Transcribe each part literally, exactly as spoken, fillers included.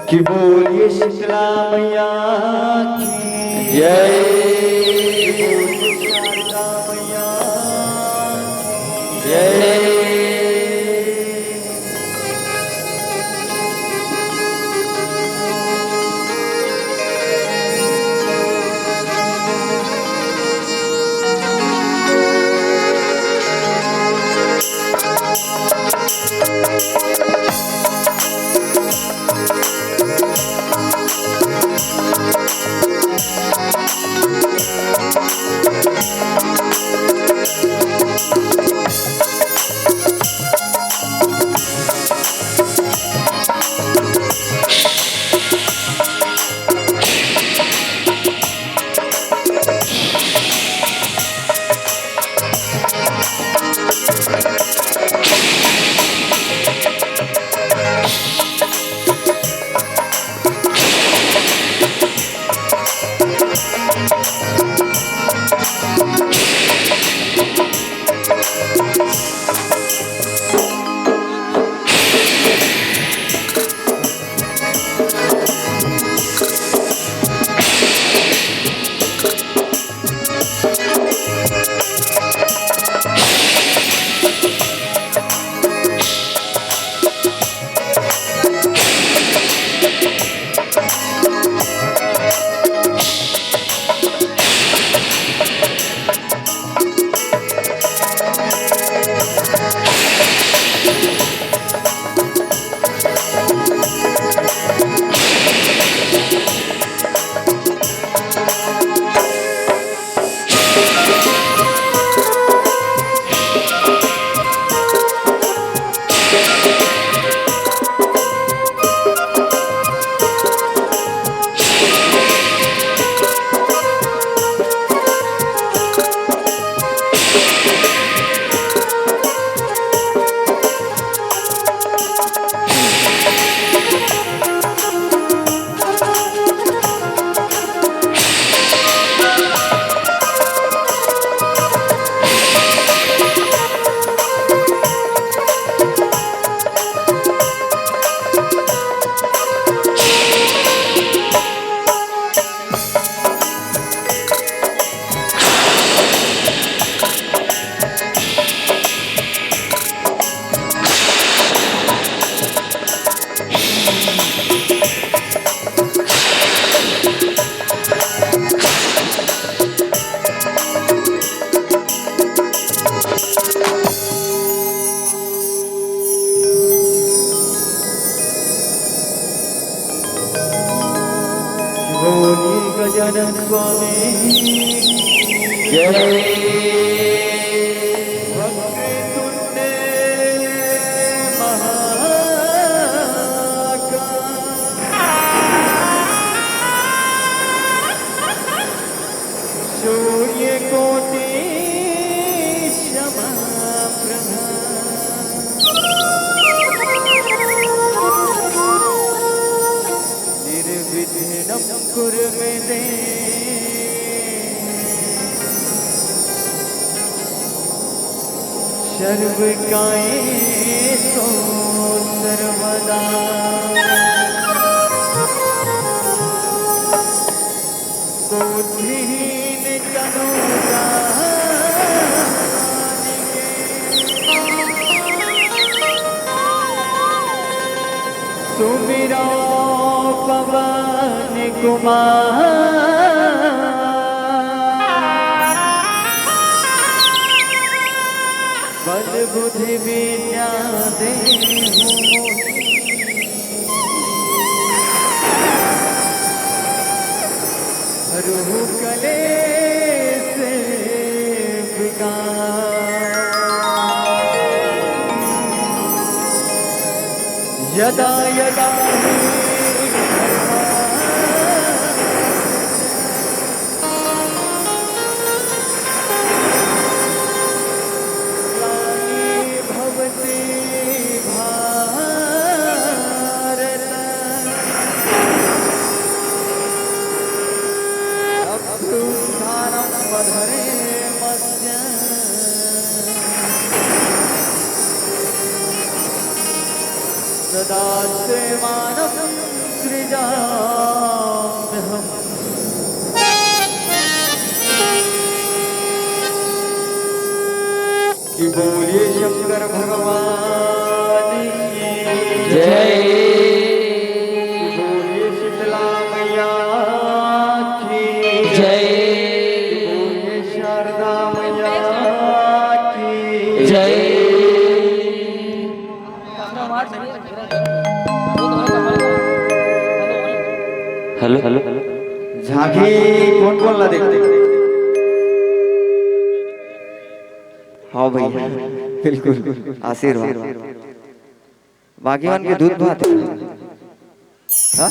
कि बोलिए शीतला मैया की जय। बोलिए शारदा मैया की जय। बोलिए गजानन स्वामी की जय। वक्रतुंड महाकाय। सूर्यकोटि समप्रभ। निर्विघ्नं कुरु मे देव। सर्वकार्येषु सर्वदा। बुद्धिहीन तनु जानिके। सुमिरो पवन कुमार। बल बुद्धि विद्या देहु मोहि। हरहु कलेस विकार। यदा यदा ही ग्लानिर्भवति भारत। कि बोलिए शंकर भगवान की जय। कि बोलिए शीतला मैया की जय। कि बोलिए शारदा मैया की जय। Hello, hello. झांकी कोन कोन ला देखते? हाँ भैया, बिल्कुल, आशीर्वाद। बाकी मन के दूध भात। हाँ?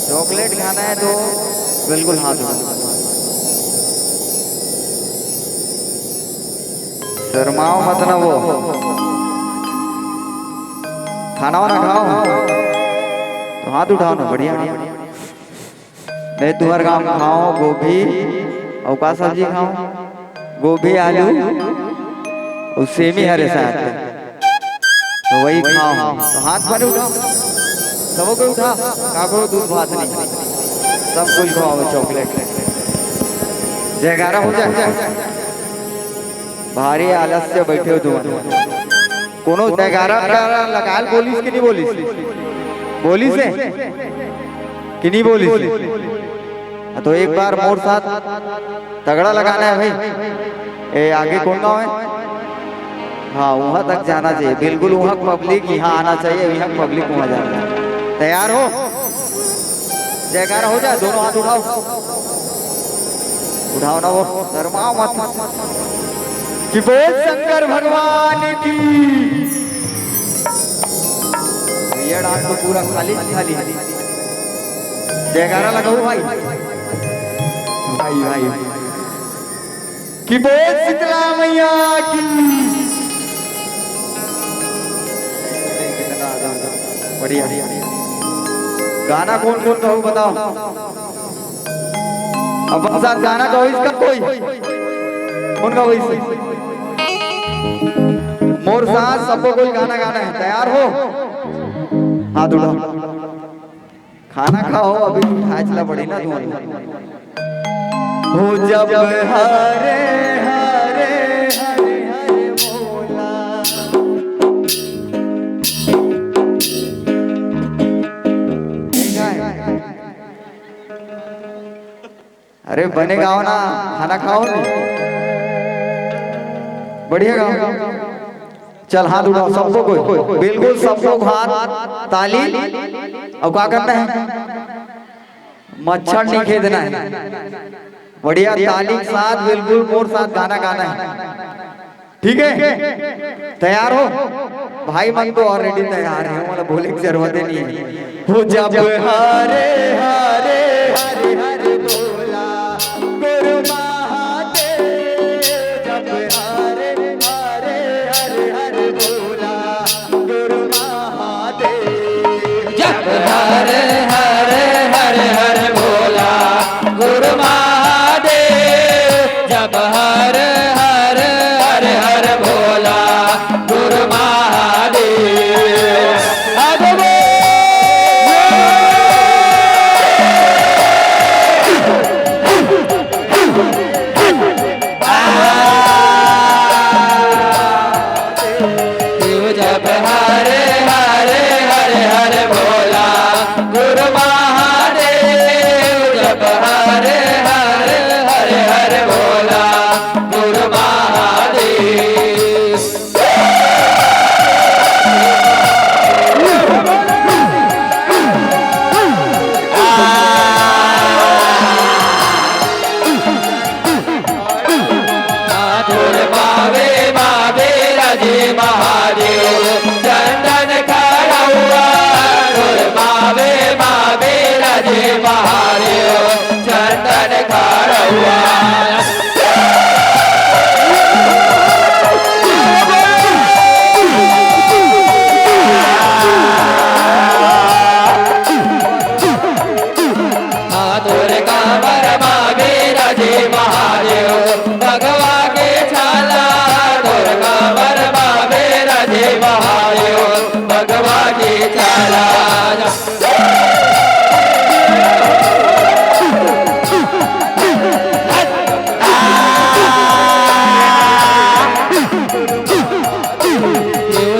चॉकलेट खाना है तो बिल्कुल हाथ उठाओ। शर्माओ मत ना वो। खाना वाना खाओ तो हाथ उठाओ ना, बढ़िया। मैं तुम्हारे गांव खाओ गोभी और का सब्जी खाओ, गोभी आलू और सेमी हरे साथ। तो वही खाओ, तो हाथ भले उठाओ, सबको उठा, काको दूध भात नहीं, सब कुछ खाओ, चॉकलेट। जयकारा हो जाए। भारी आलस से बैठे हो तुम। कोनो जयकारा लगाल बोलिस कि नहीं बोलिस? बोलिस है कि नहीं बोलिस? हाँ, तो एक बार मोर साथ तगड़ा लगाना है भाई। ए, आगे कौन गांव है? हाँ, वहां तक जाना चाहिए, बिल्कुल वहां पब्लिक यहाँ आना चाहिए, यहाँ पब्लिक वहां जाना चाहिए। तैयार हो? जयकारा हो जाए, दोनों हाथ उठाओ, उठाओ ना वो, शर्माओ मत। कि बोल शंकर भगवान की। भैया डांस तो पूरा खाली खाली। जयकारा लगाओ भाई, भाई भाई। कि बोल शीतला मैया की। बढ़िया। गाना कौन कौन गाऊ बताओ? अपन साथ गाना गाओ इसका कोई। कौन गाओ इस? मोर साथ सबको कोई गाना गाना है, तैयार हो? हाथ उठाओ। खाना खाओ, अभी खाए चला पड़ी ना तुम। हो जब हरे हरे हरे हरे बोला। अरे बने गाओ ना, खाना खाओ ना। बढ़िया गाओ। चल हाथ उठाओ सबको, कोई बिल्कुल सबको हाथ ताली। अब क्या करना है? मच्छर नहीं खेदना है। बढ़िया ताली के साथ बिल्कुल मोर साथ गाना गाना है। ठीक है, तैयार हो? भाई मन तो ऑलरेडी तैयार है, मतलब बोले की जरूरत ही नहीं है। हो जब हरे हरे हरे हरे बोला गुरु महादेव, जब हरे हरे हरे हरे बोला गुरु महादेव। जब हरे हरे हरे हरे बोला गुरु महादेव, जब हर हर हर हर भोला गुरु महादेव। अगो बोल।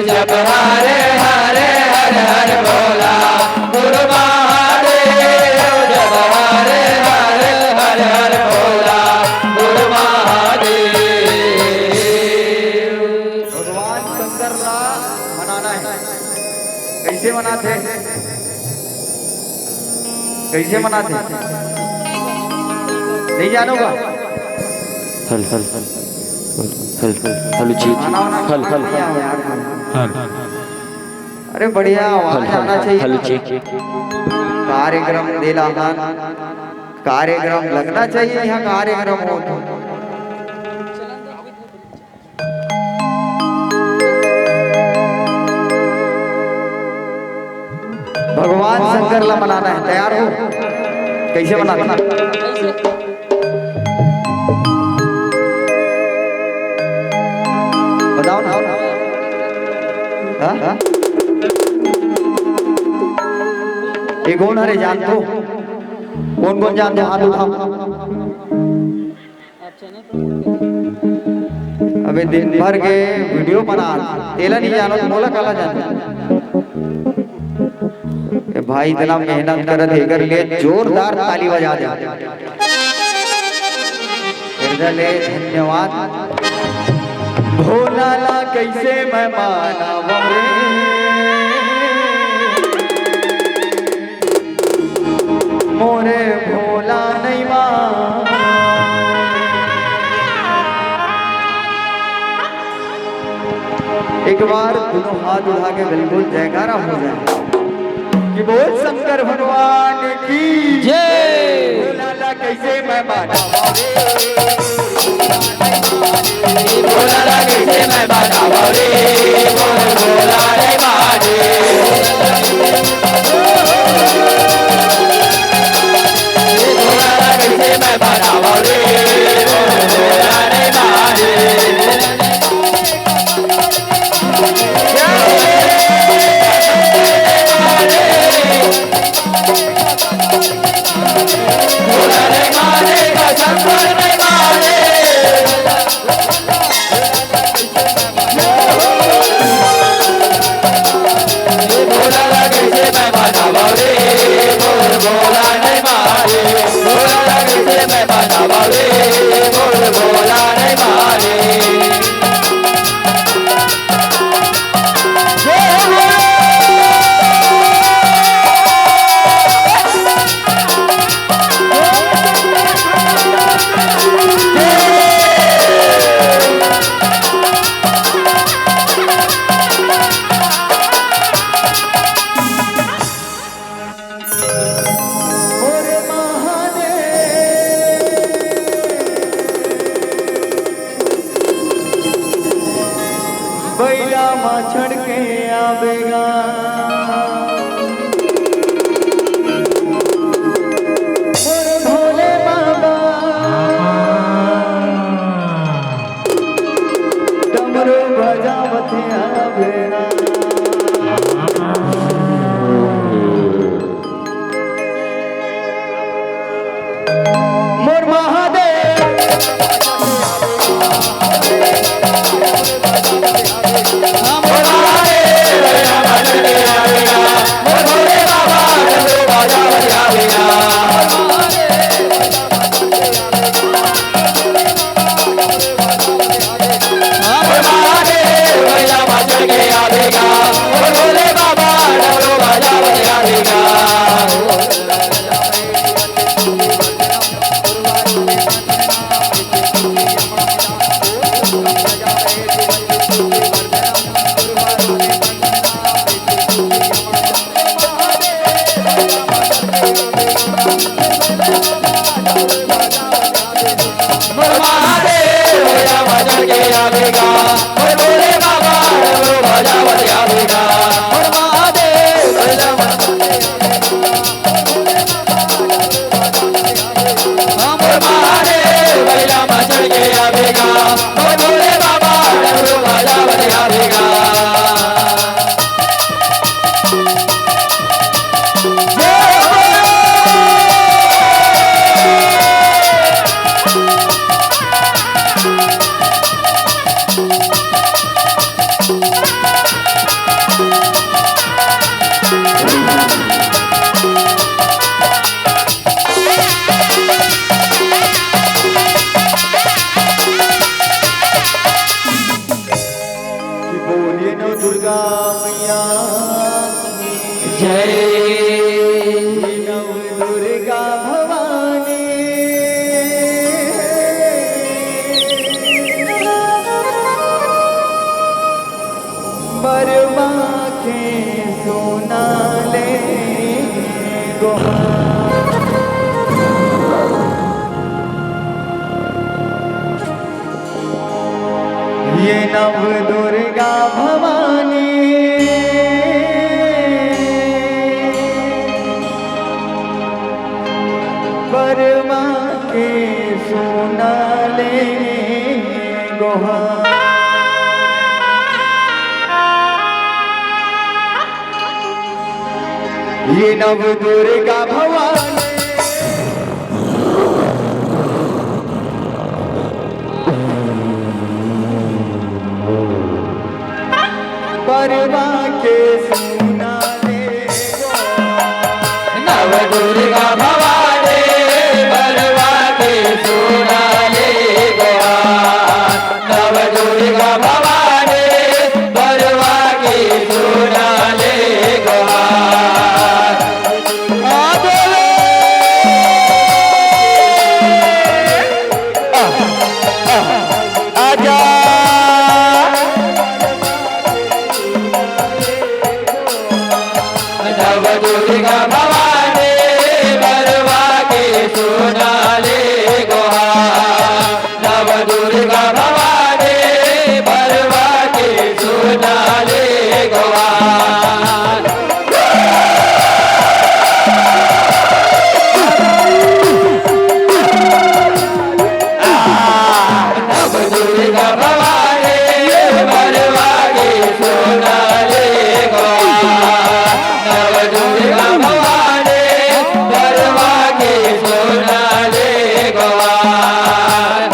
जप हरे हरे हर हर भोला गुरु महादेव। जप हरे हरे हर हर भोला गुरु महादेव। भगवान शंकर ला मनाना है। कैसे मनाथे? कैसे मनाथे? नहीं जानो का? हल हल हल हल हल जी। हल हल हल। अरे बढ़िया आवाज आना चाहिए। हल जी। कार्यक्रम देला हन, कार्यक्रम लगना चाहिए। यहाँ कार्यक्रम हो तो भगवान शंकर ला मनाना है। तैयार हो? कैसे मनाना? बताओ ना। हाँ? ये कौन हरे, जान तो? कौन कौन जान तो हाथ उठाओ। अबे दिन भर के वीडियो बना, तेला नहीं जानो तो मोला काला जानो। ए भाई इतना मेहनत करत हे, एकर लिए जोरदार ताली बजा दे। हृदय ले धन्यवाद। भोला ला कैसे मैं माना रे, मोरे भोला नहीं मान। एक बार दोनों हाथ उठा के बिल्कुल जयकारा हो जाए कि बोल शंकर भगवान की जय। भोला ला कैसे मैं माना रे, भोला ला कैसे मैं माना रे, भोला रे मारे। भोला ला कैसे मैं माना रे, भोला रे मारे। कि बोलिए नव दुर्गा मैया की जय। नव दुर्गा भवानी। बरवा के सोना ले गोहार। ये नव दुर्गा भवानी, बरवा के सोना ले गोहार। ये नव दुर्गा भवानी। बरवा के सोना ले गोहार। नव दुर्गा भवानी, बरवा के सोना ले गोहार। नव दुर्गा भवानी, बरवा के सोना ले गोहार। आ बोले। आ, आ, आजा। नव दुर्गा भवानी, बरवा के सोना ले गोहार। नव दुर्गा भवानी, बरवा के सोना ले गोहार। नव दुर्गा भवानी, बरवा के सोना ले गोहार। नव दुर्गा भवानी, बरवा के सोना ले गोहार।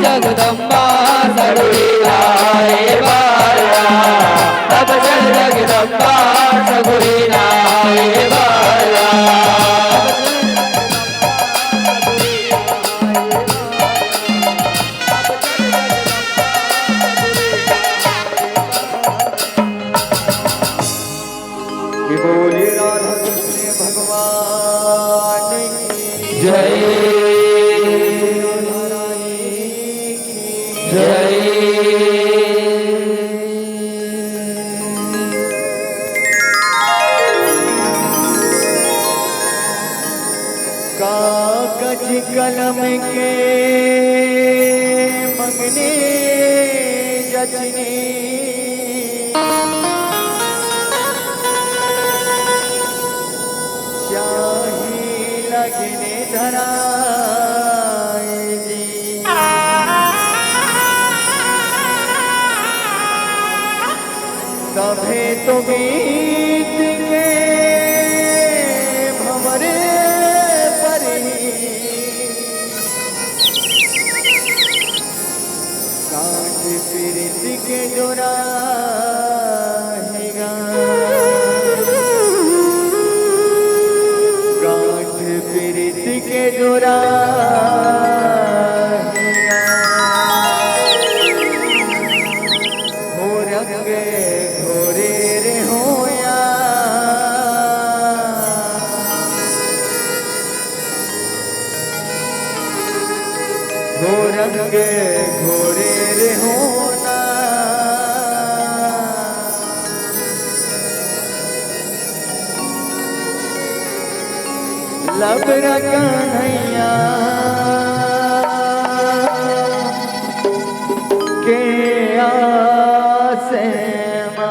जगदम्बा सगुरी लाए बारा, अब चल जगदम्बा सगुरी लाए बारा। कि बोले राधा कृष्ण भगवान की जय। जय। कागज कलम के मंगने जचने, स्याही लगने धराए जी। सभे तो बीत के भंवरे परही, गांठ पीरित के डोरा हे गा। गांठ पीरित के डोरा हे गा। हो रंग घोरे रे होया, हो रंग घोरे रे होना। लबरा कन्हैया के आस मा।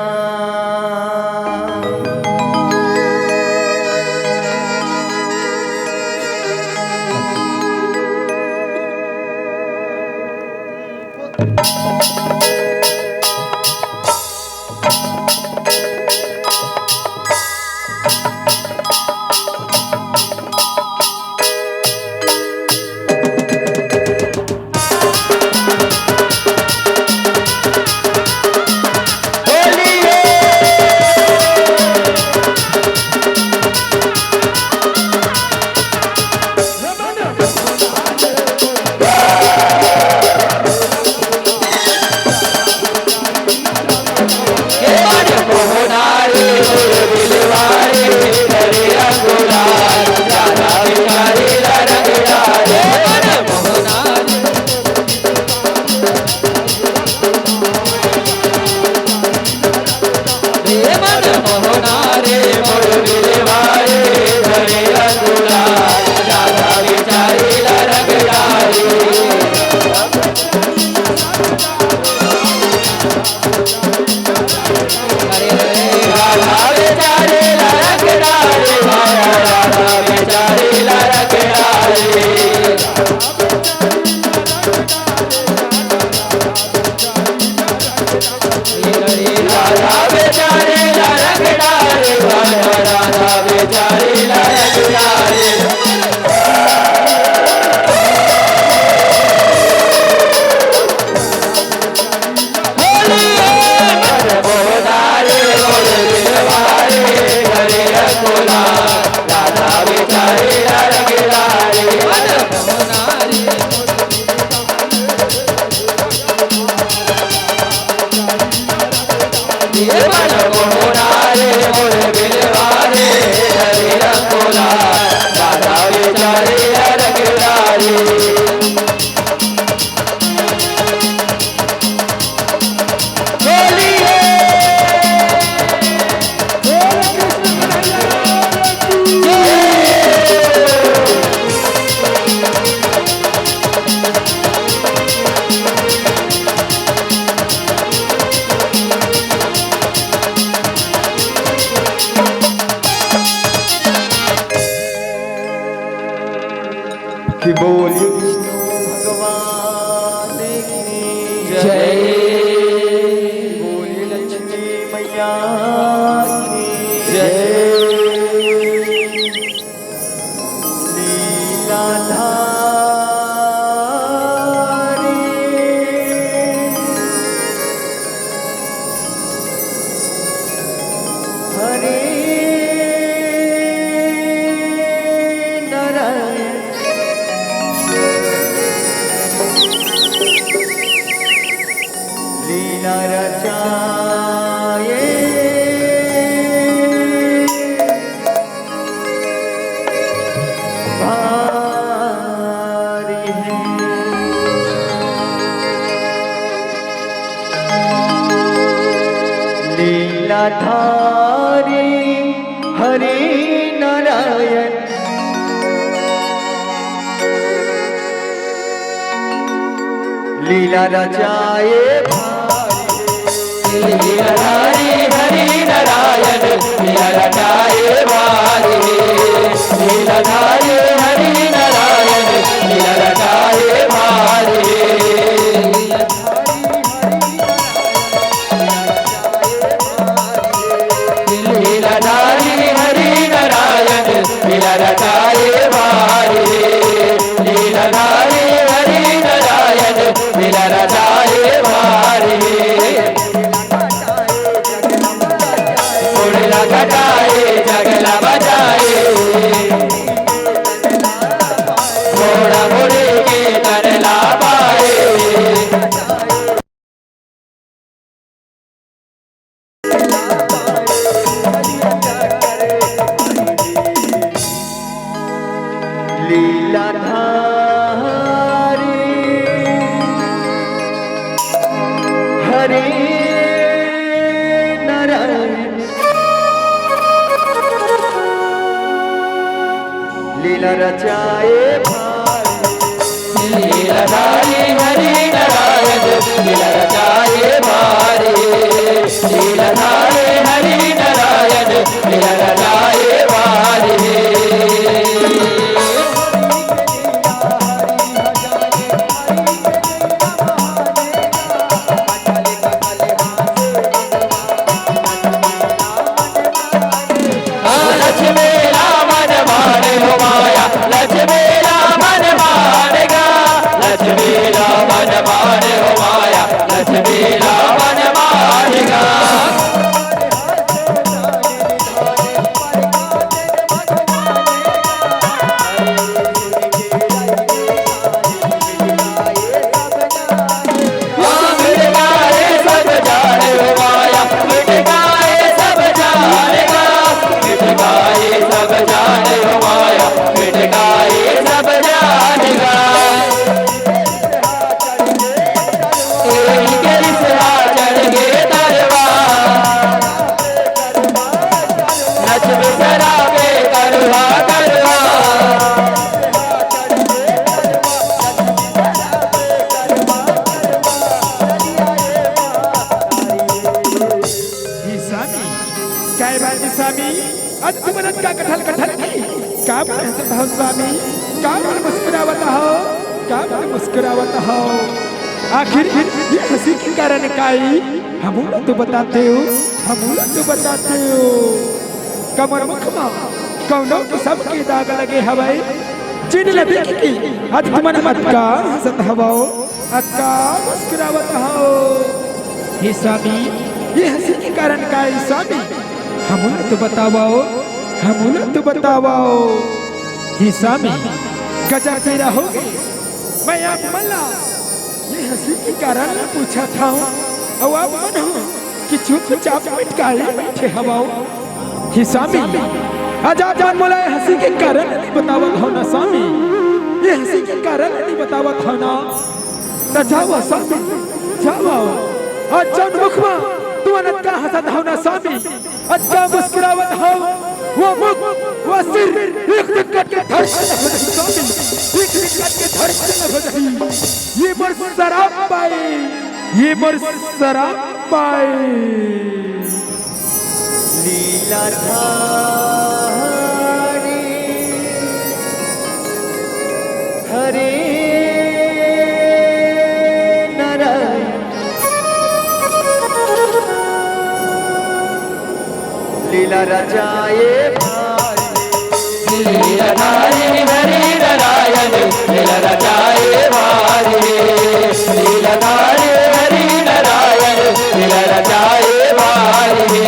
कि बोलिए विष्णु भगवान की जय। बोलिए लक्ष्मी मैया की जय। लीलाधारी। हरे नारायण। लीला रचाए भारी है। लीलाधारी हरि नारायण। लीला रचाए भारी। लीलाधारी हरि नारायण, लीला रचाए भारी। लीलाधारी हरि नारायण, लीला रचाए भारी। लीलाधारी हरि नारायण, लीला रचाए भारी। लीलाधारी हरि नारायण, लीला रचाए भारी। मुड़ला घटाए जगला बचाए, घोड़ा मुड़ी के तन ला पाए। लीलाधारी हरि नारायण। लीला रचाए भारी। लीलाधारी हरि नारायण, लीला रचाए भारी। लीलाधारी हरि नारायण, लीला रचाए भारी। लक्ष्मी ला मन भाने हो माया, लक्ष्मी ला मन भाने गा, लक्ष्मी ला मन भाने हो माया, लक्ष्मी ला मन भाने गा। काय बात हे स्वामी, आज तुमन अतका कठल कठल के का बर हंसत हव स्वामी, का बर मुस्कुरावत हव, का बर मुस्कुरावत हव? आखिर ये हंसी के कारण का ए? हमू ला तो बतातेव, हमू ला तो बतातेव। का मोर मुख मा कौनो किसम के दाग लगे हवय? जेन ला देख के आज तुमन अतका हंसत हवव, अतका मुस्कुरावत हव। हे स्वामी, ये हंसी के कारण का ए स्वामी? हमू ला तो बतावव, हमू ला तो बतावव। हे स्वामी, गजब बेरा होगे। मैं आप मन ला ये हंसी के कारण ला पूछत हंव, अउ आप मन ह कि चुपचाप मिटकाए बइठे हवव। हे स्वामी, आज आप मन मोला ये हंसी के कारण नइ बतावत हव ना स्वामी, ये हंसी के कारण नइ बतावत हव ना, त जावव स्वामी, जावव। आज जउन मुख मा तुमन अतका हंसत हव ना स्वामी, अतका मुस्कुरावत हव, वो मुख, वो सिर, एक दिन कट के धड़ से अलग हो जाही स्वामी, एक दिन कट के धड़ से अलग हो जाही। ये मोर सराप पाए, ये मोर सराप पाए। लीलाधारी हरे नारायण लीला रचाए भारी। लीलाधारी हरि नारायण लीला रचाए भारी। लीलाधारी हरि नारायण लीला रचाए भारी।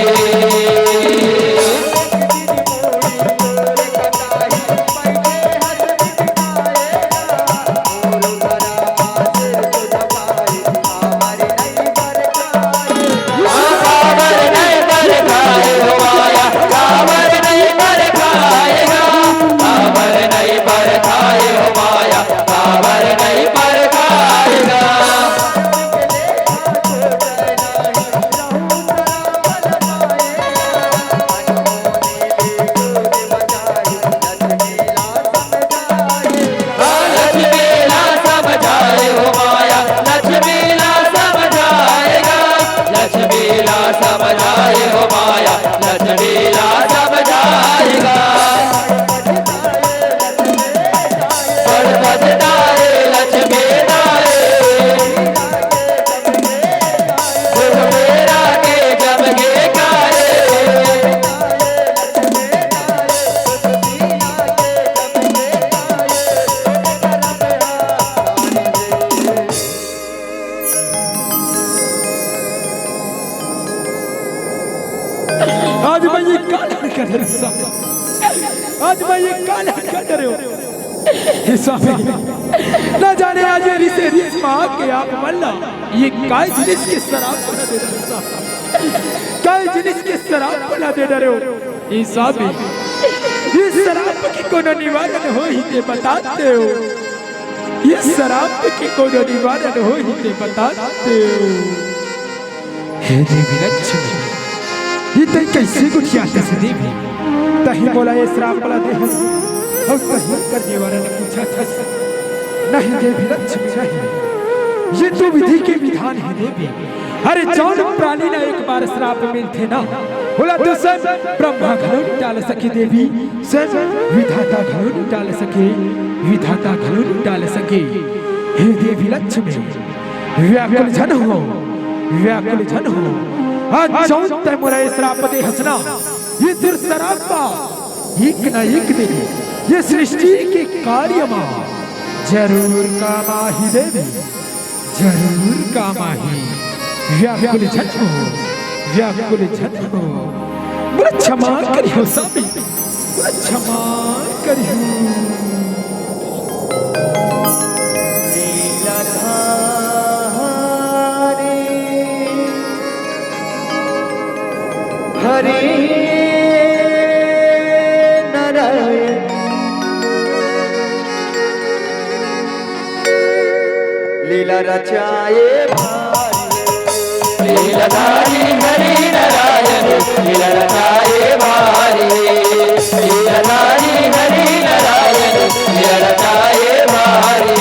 लक्ष्मी ला समझाए हो माया, लक्ष्मी ला समझाएगा। लक्ष्मी ला समझाए हो माया, लक्ष्मी ला समझाएगा। बड़ पछताए लक्ष्मी दाए, दुख मेरा के जम गे काए। आज मैं ये का लड़का डरे हंव? आज मैं ये का लड़का डरे हंव? हे स्वामी, ना जाने आज ये रिसे रिस मा आके आप मन ला ये काय जिनिस के सराप ला दे डरे हंव? काय जिनिस के सराप ला दे डरे हंव? हे स्वामी, ये सराप के कोनो निवारण होही ते बतातेव। ये सराप के कोनो निवारण होही ते बतातेव। हे देवी लक्ष्मी, ये तैं कइसे गोठियाथस देवी? तहीं मोला ये सराप ला दे हस, अउ तहीं कर निवारण पूछत हस। नहीं देवी लक्ष्मी, नहीं, ये तो विधि के विधान हे देवी। अरे, जउन प्राणी ला एक बार सराप मिलथे ना, ओला तो स्वयं ब्रह्मा घलो नइ टाल सके देवी, स्वयं विधाता घलो नइ टाल सके, विधाता घलो नइ टाल सके। हे देवी लक्ष्मी, व्याकुल झन हो, व्याकुल झन हो। आज जउन तैं मोला ये सराप दे हस ना, ये दुस्सराप एक ना एक दिन ये सृष्टि के कार्य मा जरूर काम आही देवी। जरूर काम आही। व्याकुल झन हो, व्याकुल झन हो। मोला क्षमा करिहव स्वामी, मोला क्षमा करिहव। लीलाधारी हरि नारायण लीला रचाए भारी। लीलाधारी हरि नारायण लीला रचाए भारी। लीलाधारी हरि नारायण लीला रचाए भारी।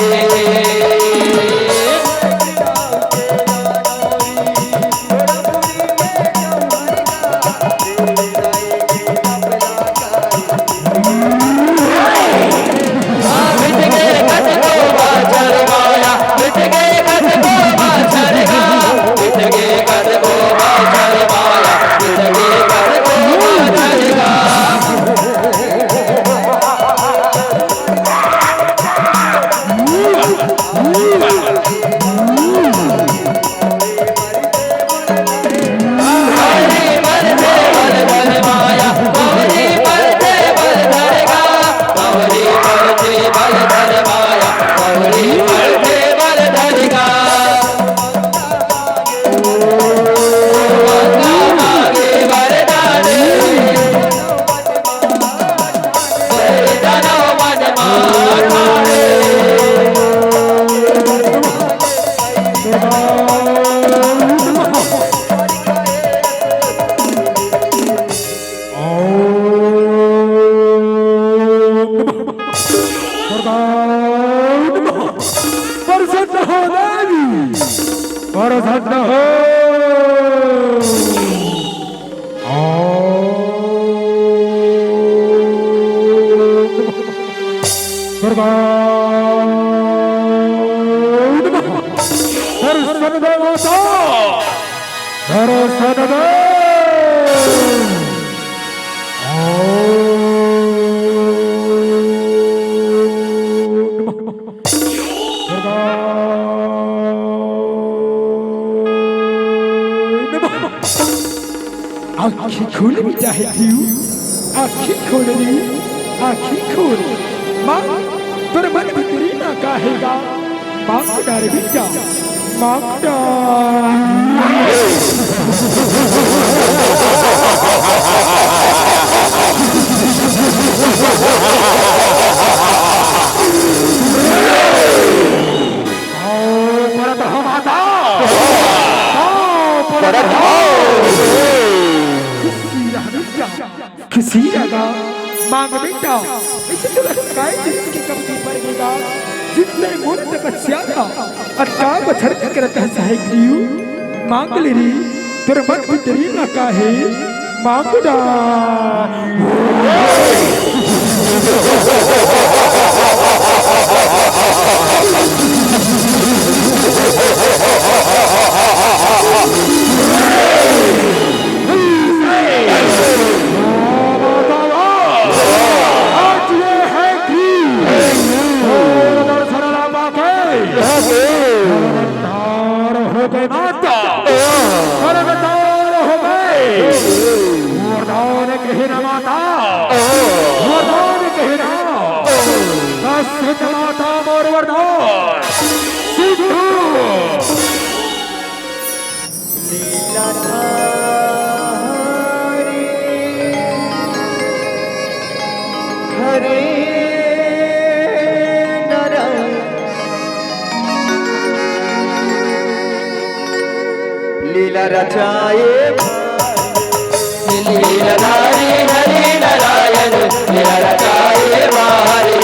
दर्शन दे माता, दर्शन दे। ओम नमः दुर्गा। आँखी खोल बेटा हे क्यों? आँखी खोल रे, आँखी खोल। माँ, तोर मन भीतरी ना काहेगा? माँ को डर बेटा, माँ को डर। आओ, परत हो माता। आओ, परत हो। खुशी रह बेटा, खुशी रह। मांग बेटा, ऐसे तो लटकाए जिंदगी के कब दी पड़ेगा, जिनसे मोर तपस्या का अट्ठारह बछर के करत हे सहाय क्रियू। मांग ले री, तोर मन भीतरी ना काहे, मांग डा। आज ये है कि और दर्शन ला पाके। तार हो गए माता, स्वर्गतार हो गए। वरदान कहे ना माता, वरदान कहे ना। सिद्ध माता मोर वरदान। सिद्धू। लीलाधारी हरे नारायण। लीला रचाए लीलाधारी हरि नारायण, लीला रचाए वारे।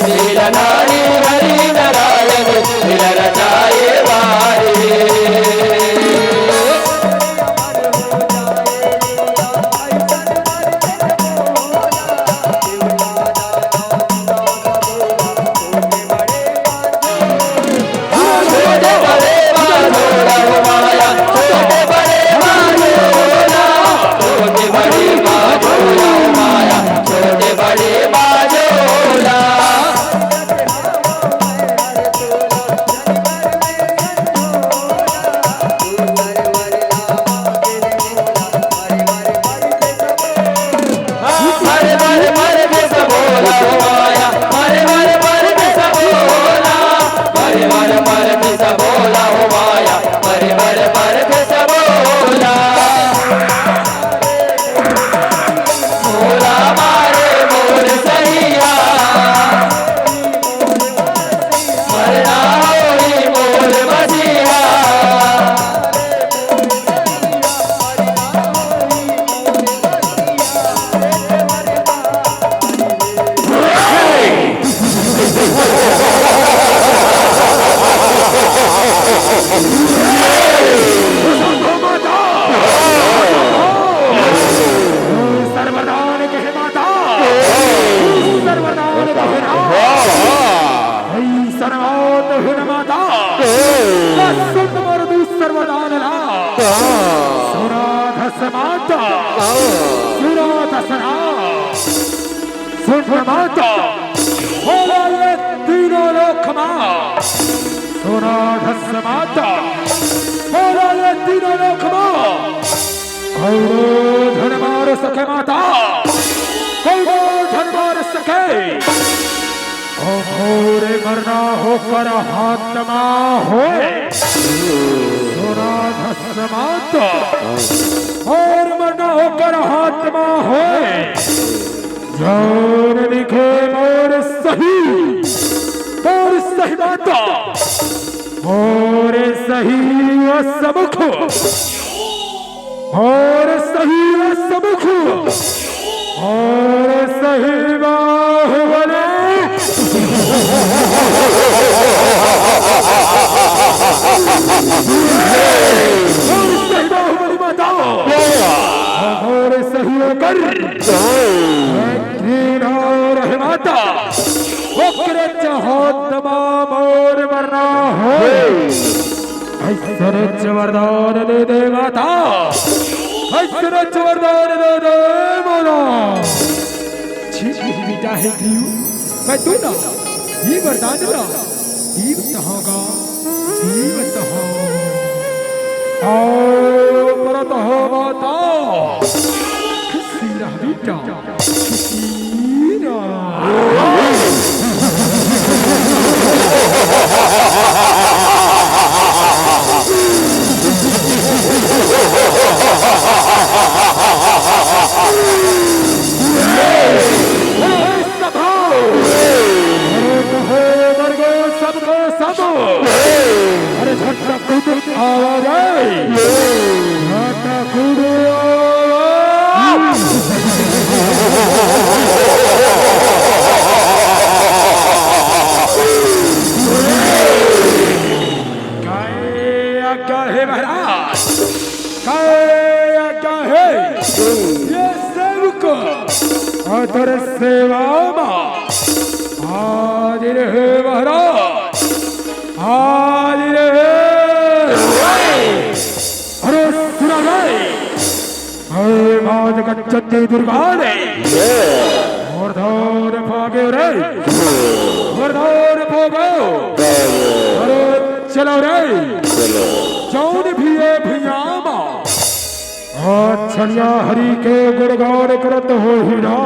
लीलाधारी हरि नारायण, लीला रचाए वारे। सर्वदान कहे माता, सर्वदान कहे ना। सर्वदान हुन माता, सुन मोर दू सर्वदान ला। सुराधस माता, सुराधस ना। सुन माता, बोला ये तीनों लोक मा। सुराधस माता, बोला ये तीनों लोक मा। कौनो झन मार सके माता, कौनो झन मार सके। ओ घोर मरना होकर हाथ मा होए, सुराधस माता। घोर मरना होकर हाथ मा होए, जौन लिखे मोर सही, मोर सही माता, मोर सही असमुख, मोर सही असमुख, मोर सही बाहुबली। मोर सही बाहुबली माता, मोर सही ओकर। तीनों रहे माता, ओकर मोर मरना हो। ऐसने वरदान दे दे माता, ऐसने वरदान दे दे मोला। छी, छी, बेटा हे क्यों? मैं तू ना, ये वरदान ला, जीव तहां का, जीव तहां। आओ, परत हो माता, खुशी रह बेटा। अरे कहो मर गए सबके सब। अरे झटका कूद आवा रे। झटका कूद आवा। काय आज्ञा हे महाराज? काय आज्ञा हे? ये सेवक अतर सेवा मा हाजिर हे महाराज, हाजिर हे। अरे सुना रे, अरे माँ जगत जननी दुर्गा ने वरदान पागे रे, वरदान पागे। अरे चलो रे, जौन भी ये भुइयां मा आज छनिया हरि के गुणगान करत होही ना,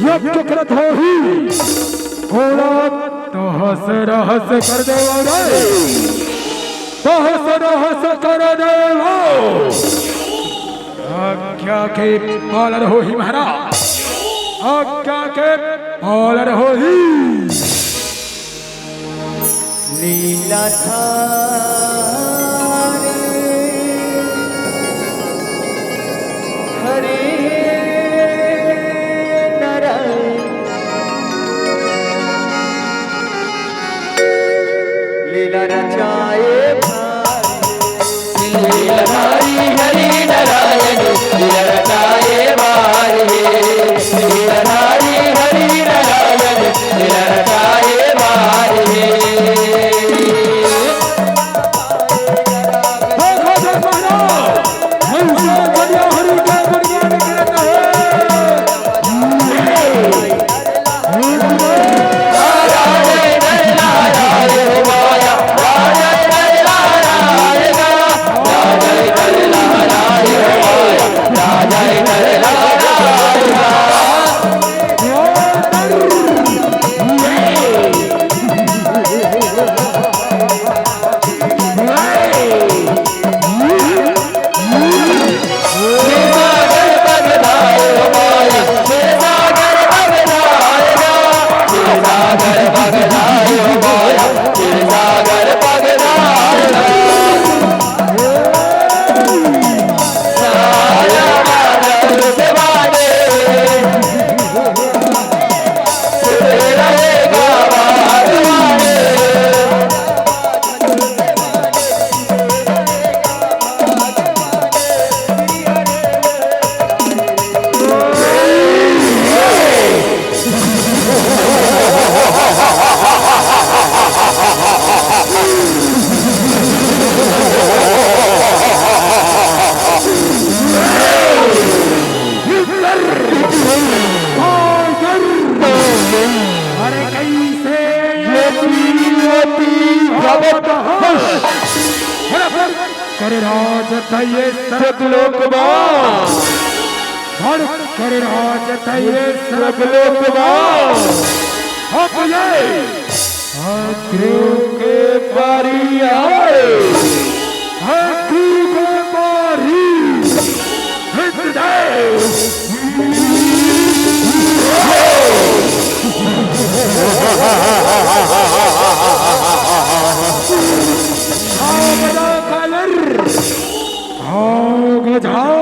यज्ञ करत होही, ओला तहस रहस कर देवा रे, तहस रहस कर देवा। आज्ञा के पालन होही महाराज, आज्ञा के पालन होही। लीला धारी हरे नारायण, लीला रचाए भारी। लीलाधारी हरि नारायण, लीला रचाए बार हे। लीलाधारी हरि नारायण, लीला रचाए बार हे। देखो जग महाराज, हम सब बढ़िया हरि के गुणगान करत हे। अरे कैसे ये पीवती भवत करे राज तये सतलोक मा। धड़ करे राज तये सतलोक मा। अब ये अग्रु के बारी आए। अग्रु के बारी। हृदय। आओ बजा कालर। आओ गजाओ।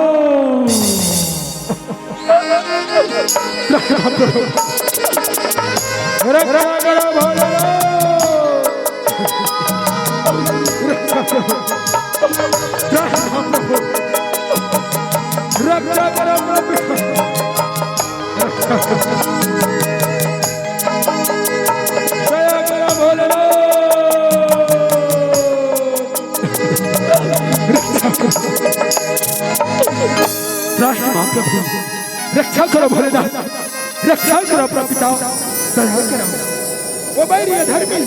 रक्षा करो भोले। रक्षा करो प्रभु। रक्षा करो। त्राहि मां प्रभु, रक्षा करो भोलेनाथ, रक्षा करो परम पिता, दया करो। ओ बैरी अधर्मी,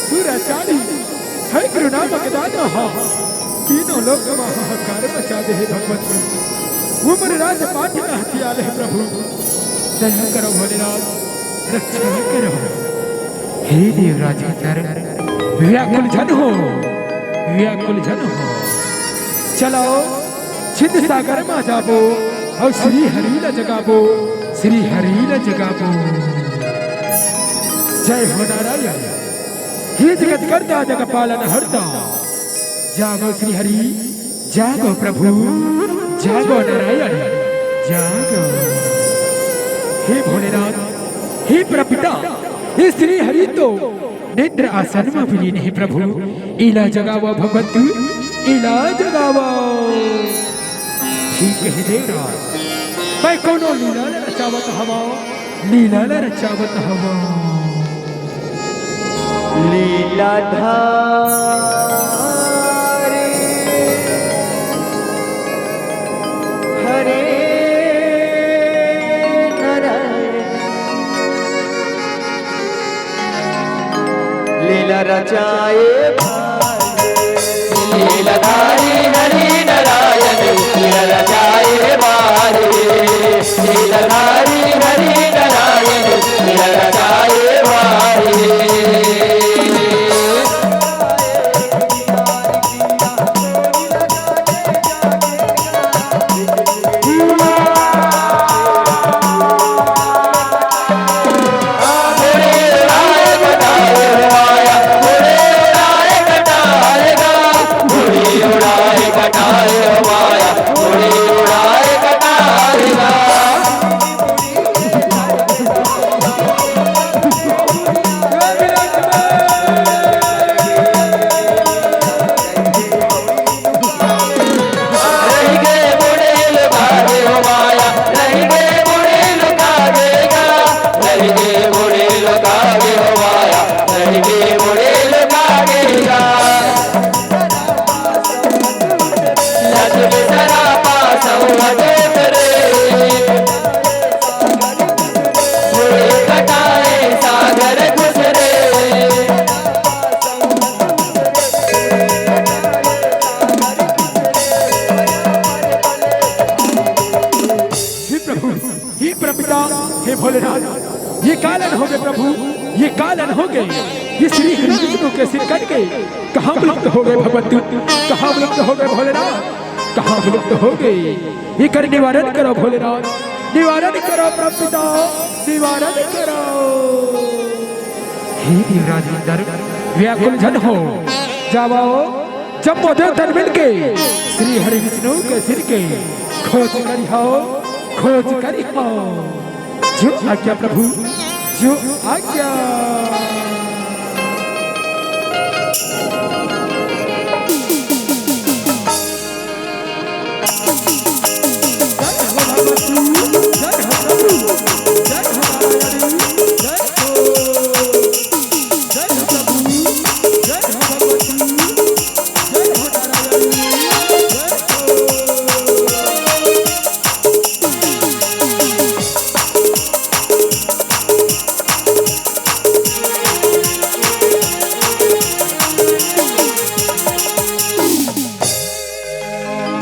दुराचारी, हे गुरु नामक दानव हा, तीनों लोक म हाहाकार मचा दे हे भगवंत। उमर राज पाठ न हथियाले हे प्रभु, दया करो भोलेनाथ, रक्षा करो। हे देवराज इंदर, व्याकुल झन हो, व्याकुल झन हो। चलो, छिंद सागर म जाबो अउ श्री हरि ल जगाबो, श्री हरि ल जगाबो। जय हो नारायण। हे जगत कर्ता जग पालन हरता, जागो श्री हरि, जागो प्रभु, जागो नारायण, जागो। हे भोलेनाथ, हे प्रपिता, हे श्री हरि तो निद्र आसन म विलीन हे प्रभु, इला जगावा भगवंत, इला जगावा। ठीक हे देवराज, मैं कोनो लीला ल रचावत हवं, लीला ल रचावत हवं। लीलाधारी हरे नारायण। लीला रचाए भाई। लीलाधारी हरि नारायण, लीला रचाए भाई। लीलाधारी हरि नारायण, लीला रचाए भाई। हे प्रभु, हे प्रपिता, हे भोलेनाथ, ये का लन होगे प्रभु, ये का लन होगे? ये श्री हरि विष्णु के सिर कट के कहाँ विलुप्त होगे भगवंत, कहाँ विलुप्त होगे भोलेनाथ, कहाँ विलुप्त होगे? एकर निवारण करो भोलेनाथ, निवारण करो प्रपिता, निवारण करो। हे देवराज इंदर, व्याकुल झन हो, जावव, जम्मो देवतन मिलके श्री हरि विष्णु के सिर के खोज करिहव, खोज करिहव। जो आज्ञा प्रभु, जो आज्ञा।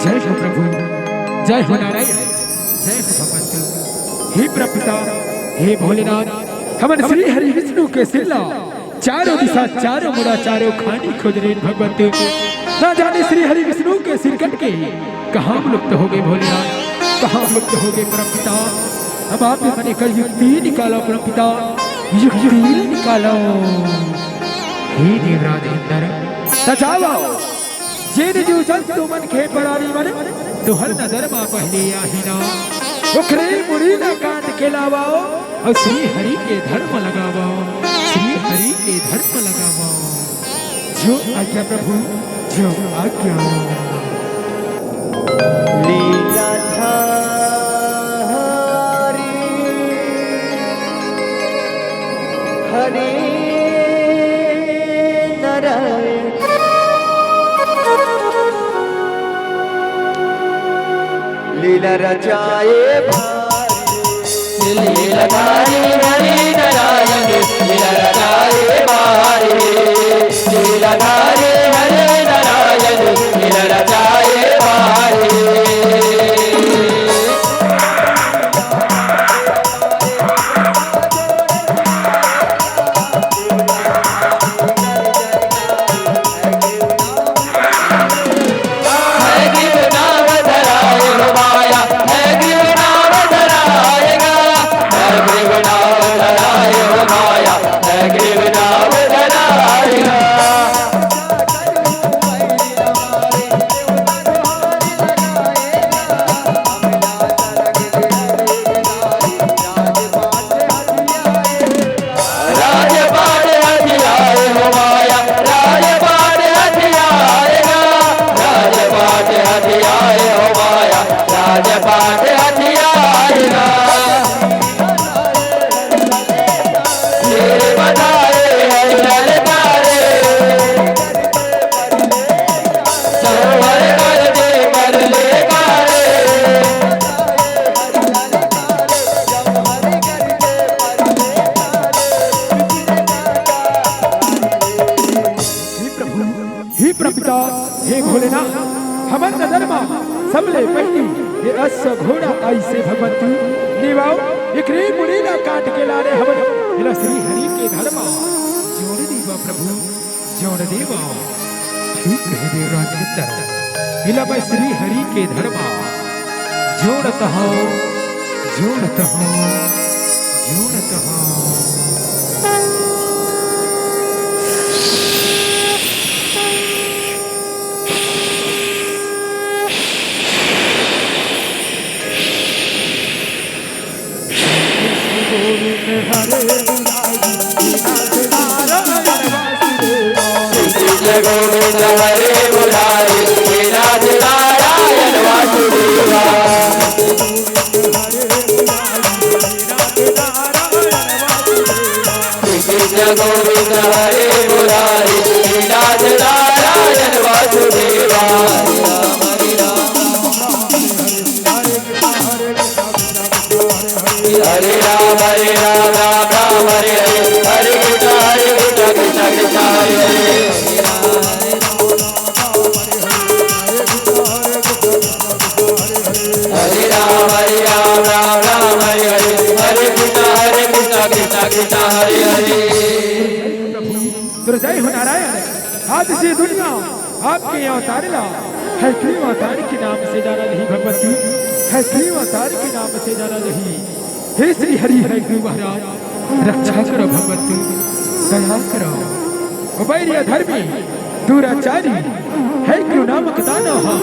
जय हो प्रभु, जय हो नारायण, जय हो भगवंत। हे प्रपिता, हे भोलेनाथ, हमन श्री हरि विष्णु के सिर ला चारों दिशा, चारों मुड़ा, चारों खानी खोज रेन भगवंत। ना जाने श्री हरि विष्णु के सिर कट के कहाँ विलुप्त होगे भोलेनाथ, कहाँ विलुप्त होगे परम पिता। अब आप ही मन एकर युक्ति निकालो परम पिता, युक्ति निकालो। हे देवराज इंदर, त जावव, जेन जीव जंतु मन के प्राणी मन तुहर नजर मा पहले आही ना, ओखरे मुड़ी ला काट के लावव अउ श्री हरि के धड़ मा लगावव, श्री हरि के धड़ मा लगावव। जो आज्ञा प्रभु, जो आज्ञा। लीलाधारी हरि नारायण। लीला रचाए भारी। लीलाधारी हरि नारायण, लीला रचाए भारी। लीलाधारी हरि नारायण, लीला रचाए भारी। राजपाट हथियाए हो माया, राजपाट हथियाएगा। राजपाट हथियाए हो माया, राजपाट हथियाएगा। शेर बताए हैं ललकारे, संवर कर दे कर ले कारे। हे प्रभु, हे प्रपिता, हे भोलेनाथ, हमर नजर मा सबले पहिली ये अश्व घोड़ा आइसे भगवंती, देवाओ, एकरे मुड़ी ला काट के लाने हवन, एला श्री हरि के धड़ मा जोड़ देवा प्रभु। जोड़ देवा। ठीक कहे देवराज मित्र, एला मैं श्री हरि के धड़ मा जोड़त हौं, जोड़त हौं, जोड़त हौं। हरे राम, हरे राम, राम राम, हरे हरे, हरे कृष्णा, हरे कृष्णा, कृष्णा कृष्णा, हरे हरे। हरे राम, हरे राम, राम राम, हरे हरे, हरे कृष्णा, हरे कृष्णा, कृष्णा कृष्णा, हरे हरे। प्रभु, दुर्जय हो नारायण, आज से दुनिया आपके अवतार ला हयग्रीव अवतार के नाम से जाना जाही भगवती, हयग्रीव अवतार के नाम से जाना जाही। हे श्री हरि हयग्रीव महाराज, रक्षा करो भगवती, दया करो। ओ बैरी अधर्मी दुराचारी हयग्रीव नामक दानव हा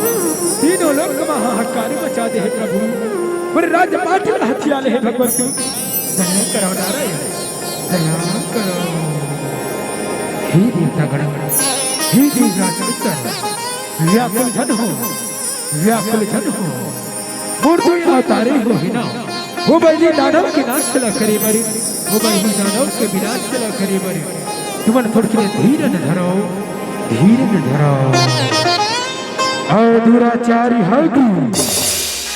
तीनों लोक मा हाहाकार मचा दे हे प्रभु। पूरे राजपाट ला हथिया ले हे भगवती, दया करो नारायण। दया करो। हे देवतागण, हे देवराज मित्र, व्याकुल झन हो, व्याकुल झन हो। मोर दुई अवतारे हो हे ना, ओ बैरी दानव के नाश ला करे बर, ओ बैरी दानव के विनाश ला करे बर। तुमन थोड़किन धीरन धरो, धीरन धरो। अउ दुराचारी हयग्रीव,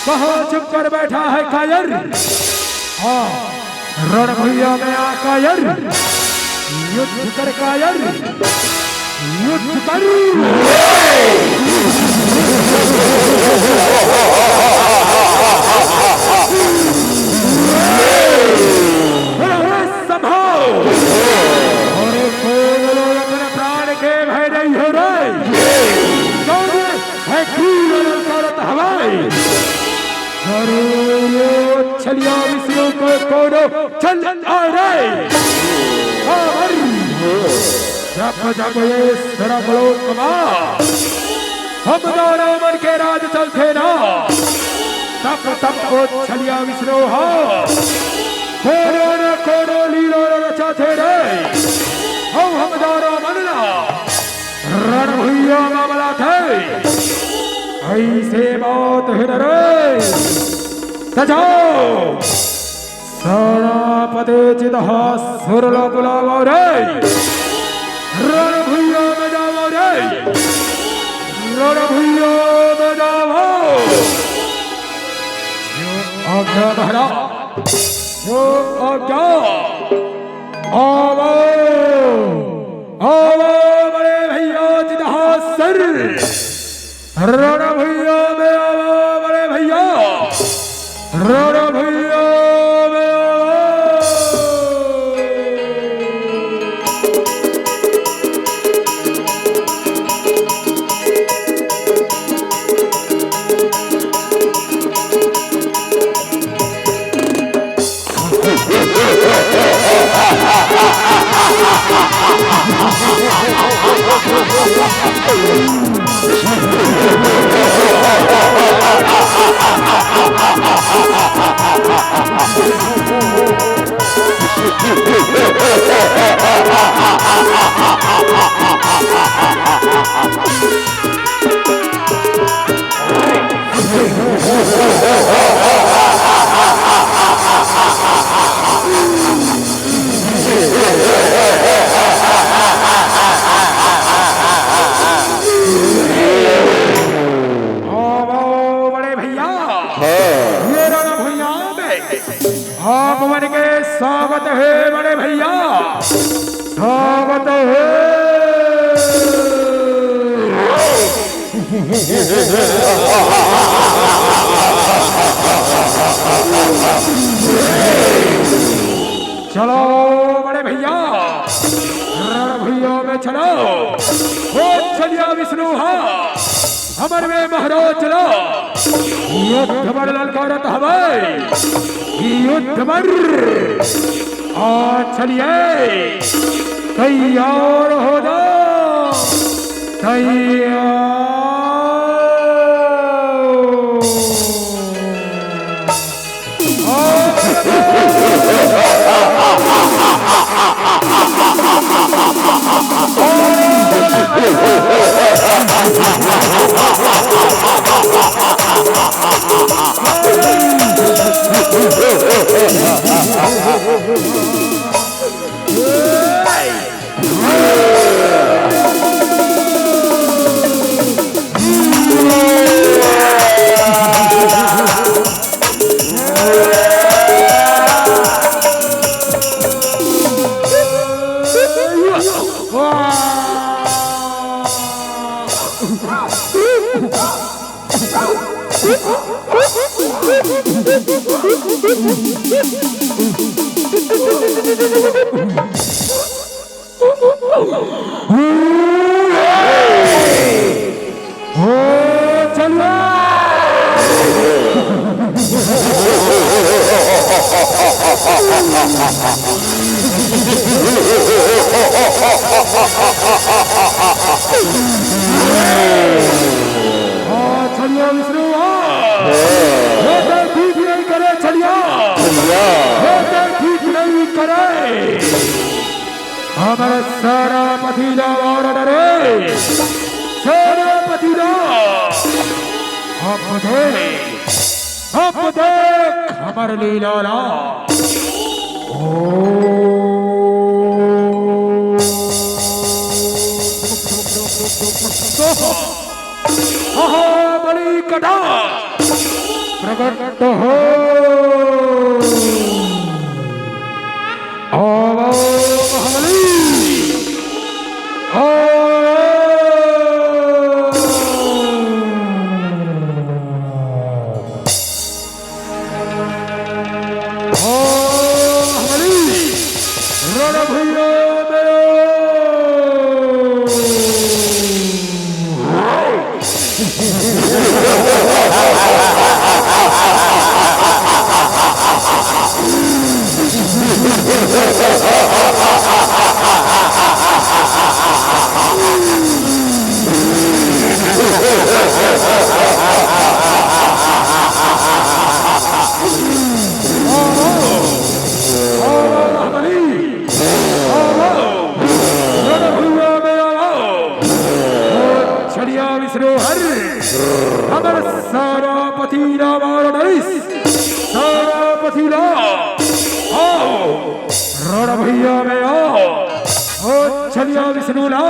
कहाँ चुप कर बैठा है कायर? हाँ, रण भुइयां में आ कायर, युद्ध कर कायर, युद्ध कर। अरे संभव। अरे कोन लोग अपने प्राण के भय नहीं हो रे। कौन है क्रूर करत हवाई? अरे छलिया विष्णु को कोनो चल आ रे। अमर। जब जब ये सरबलोक मा हम दानव मन के राज चलथे ना, तब तब ओ छलिया विष्णु हा कोनो न कोनो लीला रचाथे रे। हौ हम दानव मन ला रण भुइयां मा बलाथे। अइसे बात हे न रे। त जाओ। सेनापति चितहा सुर ला बुलावव रे। रण भुइयां में जावव रे। रण भुइयां में जावव। महाराज, जो आज्ञा। आवो, आवो बड़े भैया चितहासर। रण भुइयां में आवो बड़े भैया, रण भुइयां में आवो। आओ, आओ, बड़े भैया। हाँ। ये रण भुइयां में आप मन के स्वागत हे, बड़े भैया। स्वागत हे। चलो बड़े भैया, रण भुइयां में चलो। ओ छलिया विष्णु हा, हमर में महाराज चलो। युद्ध बर ललकारत हवय, युद्ध बर। आ छलिया तैयार हो जा, तैयार। हाँ, छलिया विष्णु, हाँ। ये तो ठीक नहीं करे, छलिया। छलिया। ये तो ठीक नहीं करे। हमर सेनापति ला मार डरे। सेनापति ला। अब देख, अब देख हमर लीला ला। ओ। महाबली कटा प्रकट हो। ओम महाबली। ओम। ओ हमारी रणभूमि में। छड़िया विष्णु हर हमर सेनापति रावण नरेश, सेनापति ला आओ, रणभूमि में आओ। ओ छड़िया विष्णु ला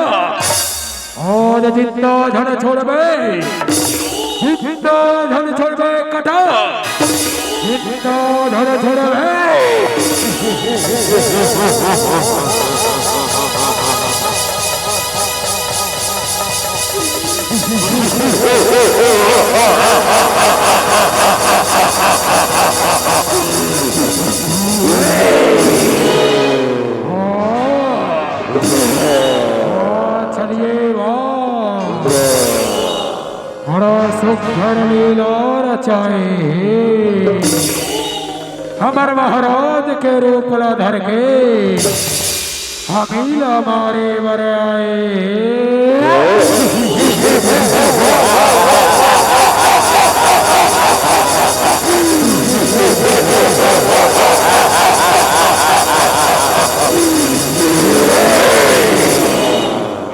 आज जिंदा झन छोड़बे, जिंदा झन छोड़बे कटा, जिंदा धर धर हे। चलिए, वाह। बड़ा सुघर लीला रचाए हे। हमर महाराज के रूप ला धर के हमीला मारे बर आए हे।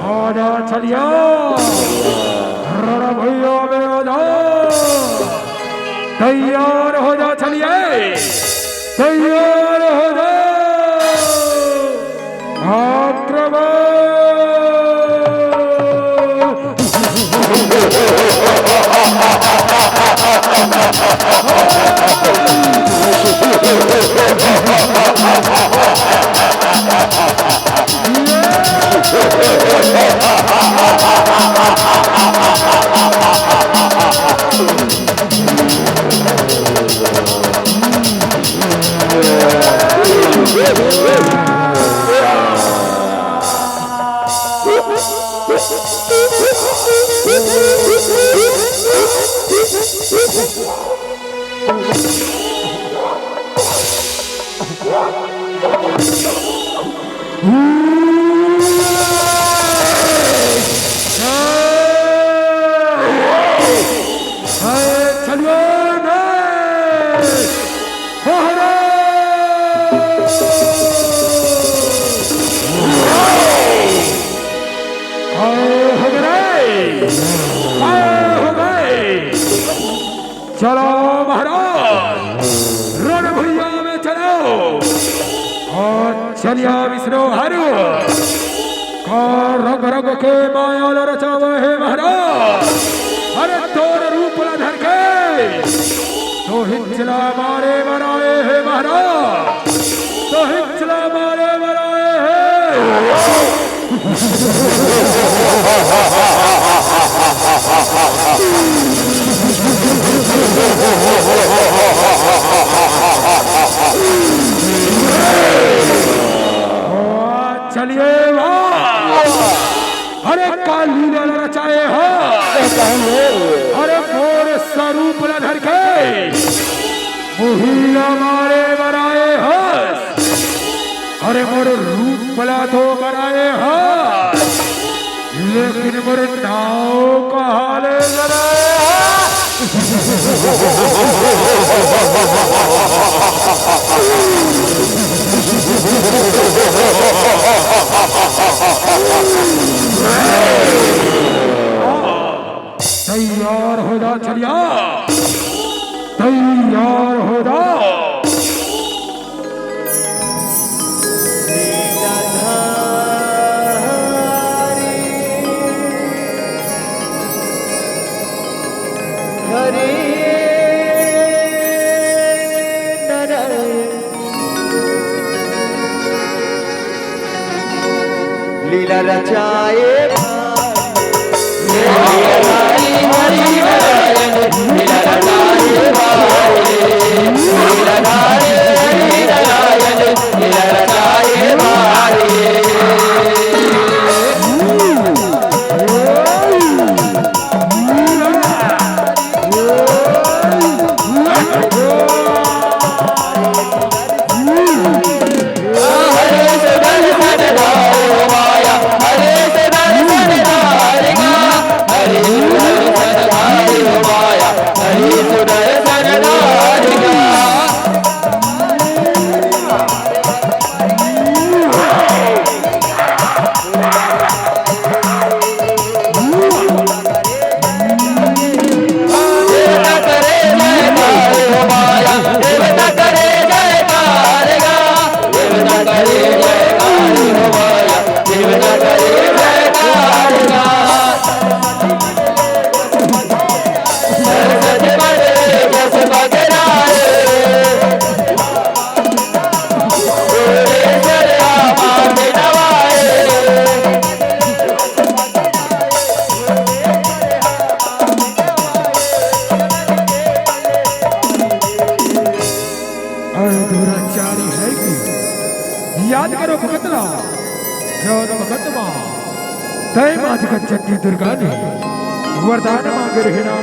आजा छलिया, रण भुइयां में आजा। तैयार हो जा छलिया, तैयार हो जा। आक्रमण। चलो महाराज, रण भुइयां में चलो। और चलिया विष्णु हरु का रंग रंग के माया ला रचावे हे महाराज। अरे तोर रूप ला धर के तो हिचला मारे बर आए हे महाराज, तो हिचला मारे बर आए हे। चलिए वाह। अरे का लीला रचाए हा। अरे मोर स्वरूप ला धर के मुहिला मारे बर आए हा। अरे मोर रूप ला तो बर आए हा, लेकिन मोर नाव कहाले बर आए हा। तैयार हो जा छलिया, तैयार हो जा। हरे नारायण लीला रचाए। याद करो भगत ला, जौन भगत मा तय माँ जगत चंडी दुर्गा ने वरदान मांगे रहे ना,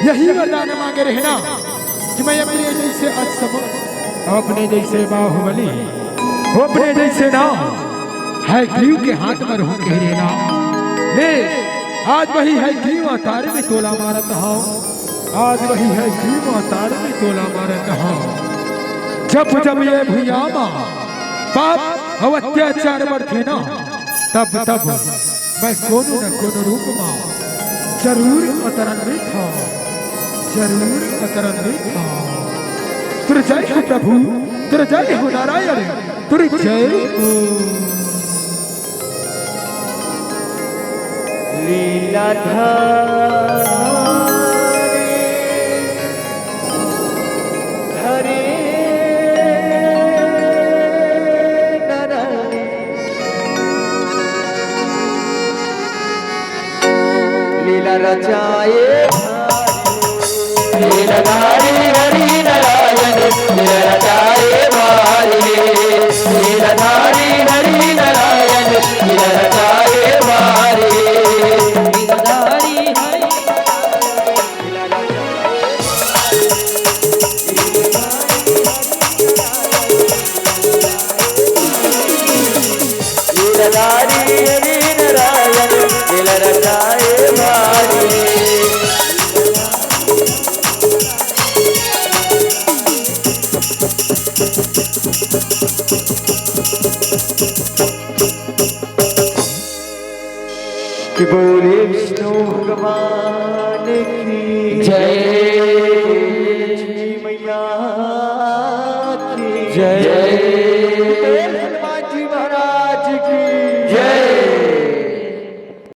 यही वरदान मांगे रहे ना कि मैं अपने जैसे असम, अपने जैसे बाहुबली, अपने जैसे ना हयग्रीव के हाथ में रहूं कह रहे ना। ले, आज वही हयग्रीव अवतार में तोला मारत हंव। आज वही हयग्रीव अवतार में तोला मारत हंव। जब जब ये भुइयां मा पाप अउ अत्याचार बढ़थे ना, तब तब मैं कोनो न कोनो रूप मा जरूर अवतरण लेथंव, जरूर अवतरण लेथंव। तोर जय हो प्रभु, तोर जय हो नारायण, तोर जय हो। लीलाधारी हरे नारायण, लीला रचाए लीलाधारी हरि नारायण, लीला रचाए भारी। लीलाधारी हरि नारायण, लीला रचाए भारी। लीलाधारी हरि लीलाधारी हरि नारायण, लीला रचाए भारी।